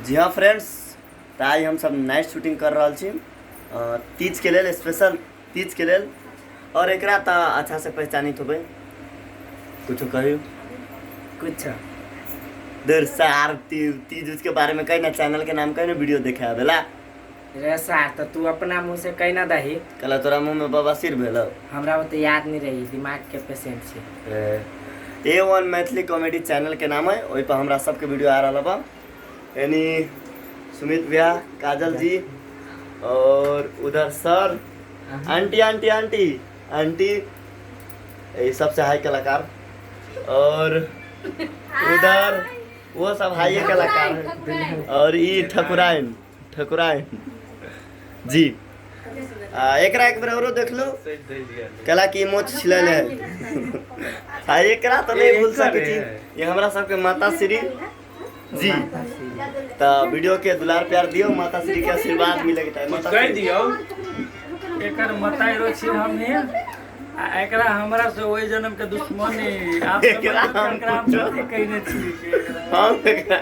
जी हाँ फ्रेंड्स, तऽ आइ हमसब नाइट शूटिंग कर रहल छी तीजके लेल, स्पेशल तीजके लेल। और एकरा तऽ अच्छा से पहचानित होबै, कुछो कहियो कुछ देर सार तीज उज के बारे में कही ना, चैनल के नाम कही ना, वीडियो देखे आवेला। रे सार, तो तू अपना मुंह से कही ना दही। कल तोरा मुंह में बवासीर भेल? हमरा ओते याद नहीं रही, दिमाग के पेशेंट छी। ए वन मैथिली कॉमेडी चैनल के नाम है, ओहि पर हमरा सबके वीडियो आ रहा बा। यानी सुमित भैया, काजल जी और उधर sir, aunty aunty aunty aunty, ये सबसे हाई कलाकार और उधर वो सब हाई कलाकार है और ई ठकुराइन, ठकुराइन जी। एकरा एक बेर औरो देख लो, कला की मोच छिलल है। आ एकरा तो नहीं भूल सकै छी, ये हमरा सबके माता श्री जी। तऽ वीडियो के दुलार प्यार दियौ, माता श्री के आशीर्वाद मिले के चाही। माता कहि श्री दियौ, एकर मताइरो छी हमनी आ एकरा हमरा से ओहि जन्म के दुश्मनी। आप एकरा समझ हम एकरा हम कुछो- कथी कहिने छी कि एकरा हम एकरा